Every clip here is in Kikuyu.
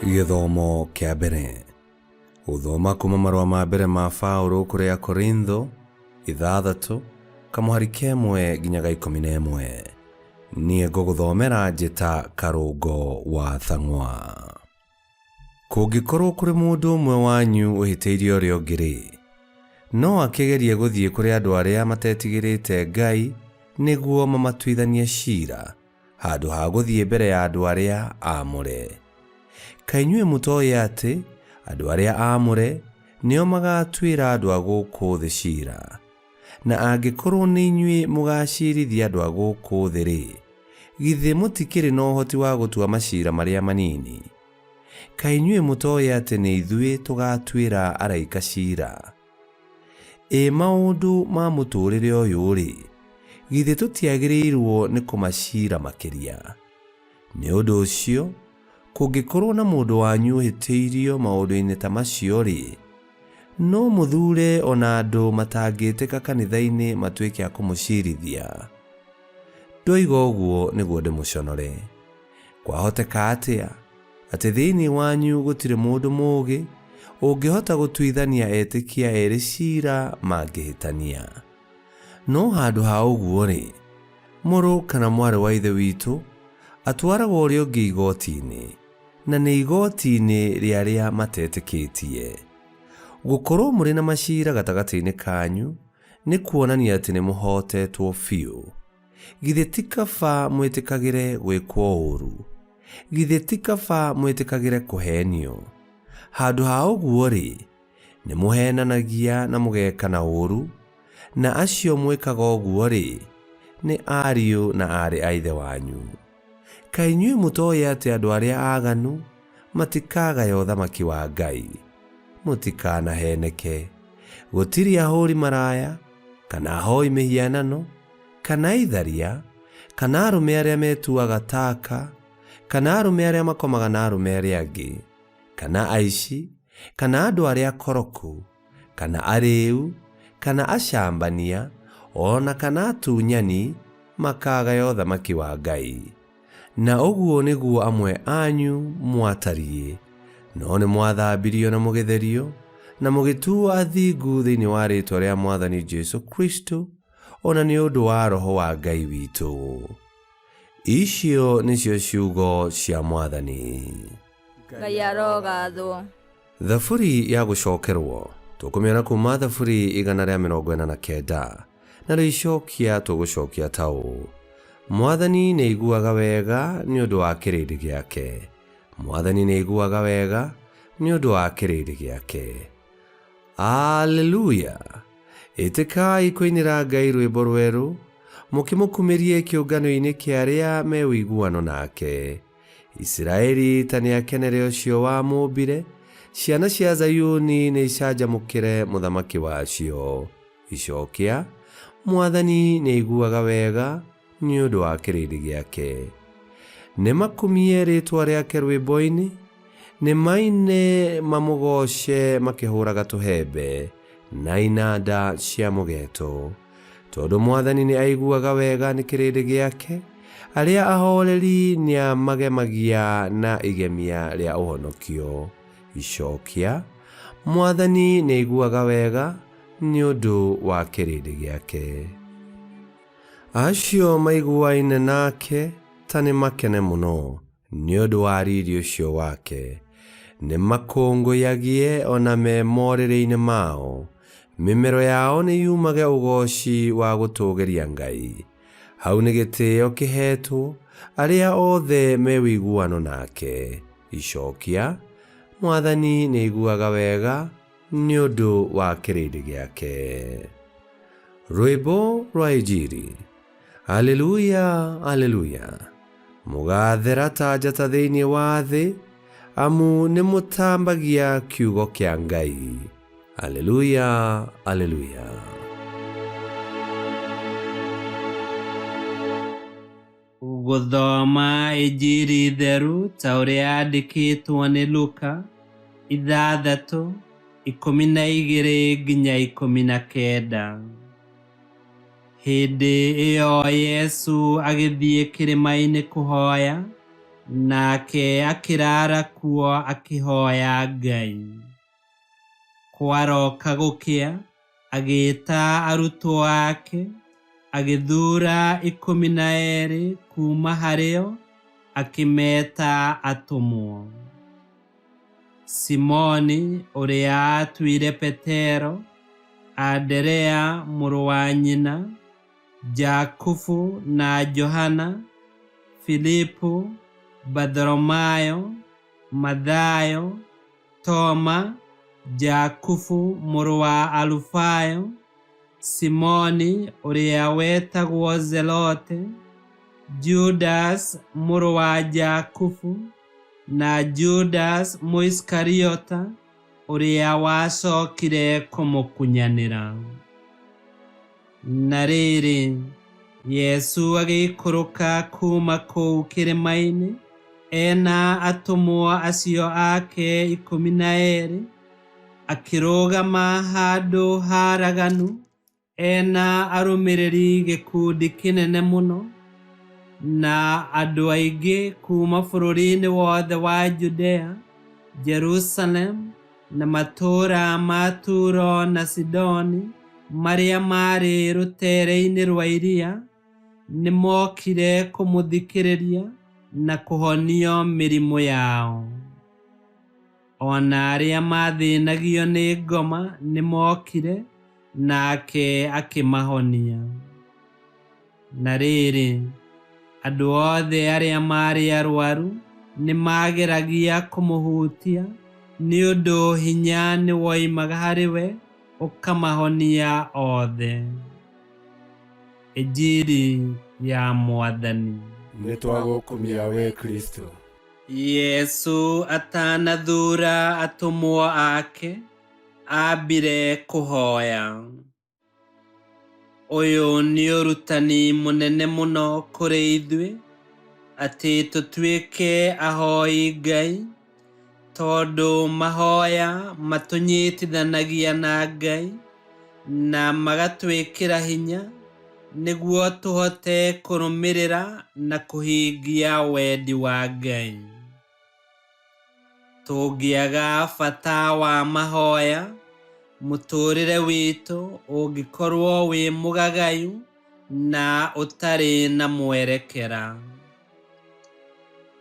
Gĩthomo kĩa mbere. Gũthoma kuma marũa ma mbere ma Paũlũ kũrĩ Akorintho, 6, kamũhari ka ĩmwe nginya ga 11. Niĩ ngũgũthomera njĩta Karũngo wa Thang'wa. Kũngĩkorwo kũrĩ mũndũ ũmwe wanyu ũhĩtĩirie ũrĩa ũngĩ-rĩ, no akĩgerie gũthiĩ kũrĩ andũ arĩa matetigĩrĩte Ngai nĩguo mamatuithanie ciira, handũ ha gũthiĩ mbere ya andũ arĩa aamũre. Kaĩ inyuĩ mũtooĩ atĩ andũ arĩa aamũre nĩo magaatuĩra andũ a gũkũ thĩ ciira? Na angĩkorwo nĩ inyuĩ mũgaaciirithia andũ a gũkũ thĩ-rĩ, githĩ mũtikĩrĩ na ũhoti wa gũtua maciira marĩa manini? Kaĩ inyuĩ mũtooĩ atĩ nĩ ithuĩ tũgaatuĩra araika ciira? Ĩ maũndũ ma mũtũũrĩre ũyũ-rĩ, githĩ tũtiagĩrĩirwo nĩ kũmaciira makĩria? Nĩ ũndũ ũcio, kũngĩkorwo na mũndũ wanyu ũhĩtĩirio maũndũ-inĩ ta macio-rĩ, no mũthuure o na andũ matangĩtĩka kanitha-inĩ matuĩke a kũmũciirithia? Ndoiga ũguo nĩguo ndĩmũconore. Kwahoteka atĩa atĩ thĩinĩ wanyu gũtirĩ mũndũ mũũgĩ ũngĩhota gũtuithania etĩkia erĩ ciira mangĩhĩtania? No handũ ha ũguo-rĩ, mũrũ kana mwarĩ wa Ithe witũ atwaraga ũrĩa ũngĩ igooti-inĩ, na nĩ igooti-inĩ rĩa arĩa matetĩkĩtie. Gũkorũo mũrĩ na maciira gatagatĩ-inĩ kanyu nĩ kuonania atĩ nĩ mũhootetwo biũ. Githĩ ti kaba mwĩtĩkagĩre gwĩkwo ũũru? Githĩ ti kaba mwĩtĩkagĩre kũheenio? Handũ ha ũguo-rĩ, nĩ mũheenanagia na mũgekana ũũru, na acio mwĩkaga ũguo-rĩ, nĩ ariũ na aarĩ a ithe wanyu. Kaĩ inyuĩ mũtoĩ atĩ andũ arĩa aaganu matikagaya ũthamaki wa Ngai? Mũtikanaheeneke. Gũtirĩ ahũũri maraya, kana ahoi mĩhianano, kana itharia, kana arũme arĩa metuaga taaka, kana arũme arĩa makomaga na arũme arĩa angĩ, kana aici, kana andũ arĩa akoroku, kana arĩĩu, kana acambania, o na kana atunyani, makaagaya ũthamaki wa Ngai. Na ũguo nĩguo amwe anyu mwatariĩ, no nĩ mwathambirio na mũgĩtherio, na mũgĩtuo athingu thĩinĩ wa rĩĩtwa rĩa Mwathani Jesu Kristo, o na nĩ ũndũ wa Roho wa Ngai witũ. Icio nĩcio ciugo cia Mwathani. Ngai arogathwo. Thaburi ya gũcokerwo tũkũmĩona kuma Thaburi 149, narĩo icokia tũgũcokia ta ũũ: Mwathani nĩ aiguaga wega nĩ ũndũ wa kĩrĩndĩ gĩake, Mwathani nĩ aiguaga wega nĩ ũndũ wa kĩrĩndĩ gĩake. Aleluya! Ĩtĩkai kũinĩra Ngai rwĩmbo rwerũ, mũkĩmũkumĩrie kĩũngano-inĩ kĩa arĩa me ũiguano nake. Isiraeli ta nĩakenere ũcio wamũmbire, ciana cia Zayuni nĩicanjamũkĩre mũthamaki wacio. Icokia, Mwathani nĩaiguaga wega nĩ ũndũ wa kĩrĩndĩ gĩake. Nĩmakumie rĩĩtwa rĩake rwĩmbo-inĩ, nĩmaine mamũgooce makĩhũraga tũhembe na inanda cia mũgeeto. Tondũ Mwathani nĩ aiguaga wega nĩ kĩrĩndĩ gĩake, arĩa ahooreri nĩamagemagia na igemia rĩa ũhonokio. Icokia, Mwathani nĩ aiguaga wega nĩ ũndũ wa kĩrĩndĩ gĩake. Acio maiguaine nake ta nĩ makene mũno nĩ ũndũ wa riri ũcio wake. Nĩ makũngũyagie o na me morĩrĩ-inĩ mao. Mĩmero yao nĩ yumage ũgooci wa gũtũũgĩria Ngai. Hau nĩ gĩtĩo kĩheetwo arĩa othe me ũiguano nake. Icokia, Mwathani nĩ aiguaga wega nĩ ũndũ wa kĩrĩndĩ gĩake. Rwĩmbo rwa Injiri. Aleluya, aleluya. Mũgaathera ta njata thĩinĩ wa thĩ, amu nĩ mũtambagia kiugo kĩa Ngai. Aleluya, aleluya. Gũthoma Injiri theru ta ũrĩa yandĩkĩtwo nĩ Luka, 6, 12 nginya 19. Hĩndĩ ĩyo Yesu agĩthiĩ kĩrĩma-inĩ kũhoya, Nake akĩraara kuo akĩhoya Ngai. Kwaroka gũkĩa, agĩĩta arutwo ake, agĩthuura 12 kuuma harĩo, akĩmeeta atũmwo. Simoni ũrĩa aatuire Petero, Anderea mũrũ wa nyina, Jakubu na Johana, Filipu, Bartholomayo, Mathayo, Toma, Jakubu mũrũ wa Alufayo, Simoni ũrĩa wetagwo Zelote, Judas mũrũ wa Jakubu, na Judas Mũisikariota ũrĩa wacokire kũmũkunyanĩra. Na rĩrĩ, Yesu agĩikũrũka kuuma kũu kĩrĩma-inĩ ena atũmwo acio ake 12, akĩrũgama handũ haraganu ena arũmĩrĩri gĩkundi kĩnene mũno na andũ aingĩ kuuma bũrũri-inĩ wothe wa Judea, Jerusalem na matũũra ma Turo na Sidoni marĩa maarĩ rũteere-inĩ rwa iria, nĩmokire kũmũthikĩrĩria na kũhonio mĩrimũ yao. Ona arĩa maathĩnagio nĩ ngoma nĩmokire, nake akĩmahonia. Na rĩrĩ, andũ othe arĩa maarĩ arwaru nĩmageragia kũmũhutia, nĩ ũndũ hinya nĩwoimaga harĩ we ũkamahonia othe. Injiri ya Mwathani. Nĩtwagũkumia we Kristo. Yesu atanathuura atũmwo ake, ambire kũhoya. Ũyũ nĩ ũrutani mũnene mũno kũrĩ ithuĩ, atĩ tũtuĩke ahoi Ngai, tondũ mahoya matũnyitithanagia na Ngai na magatwĩkĩra hinya nĩguo tũhote kũrũmĩrĩra na kũhingia wendi wa Ngai. Tũngĩaga bata wa mahoya, mũtũũrĩre witũ ũngĩkorwo wĩ mũgagayu na ũtarĩ na mwerekera.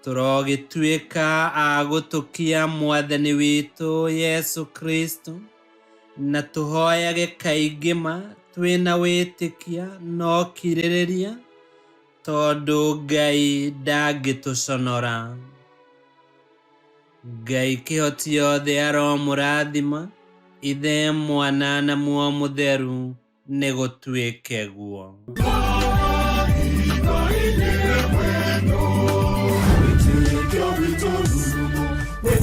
Tũrogĩtuĩka a gũtũkia Mwathani witũ Yesu Kristo, na tũhoyage kaingĩ ma twĩna wĩtĩkia na ũkirĩrĩria, tondũ Ngai ndangĩtũconora. Ngai kĩhoti yothe aromũrathima, Ithe, Mwana na Muoyo Mũtheru, nĩgũtuĩke guo.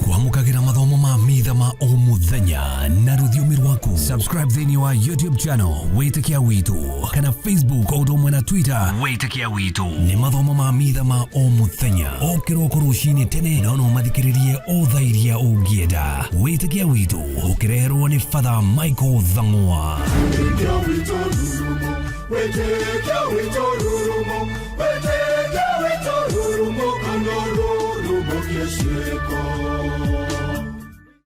Kwamũkagĩra mathomo ma mitha ma o mũthenya na rũthiomi rwaku. Subscribe thĩinĩ wa YouTube channel Wĩtĩkia Witũ kana Facebook o ũndũ ũmwe na Twitter Wĩtĩkia Witũ. Nĩ mathomo ma mitha ma o mũthenya o kĩroko rũcinĩ tene, no no mathikĩrĩrie o thaa iria ũngĩenda. Wĩtĩkia Witũ ũkĩreherwo nĩ Father Michael Thang'wa. Wĩtĩkia witũ rurumo, wĩtĩkia witũ rurumo, wĩtĩkia witũ rurumo, kana rurumo kĩciĩko.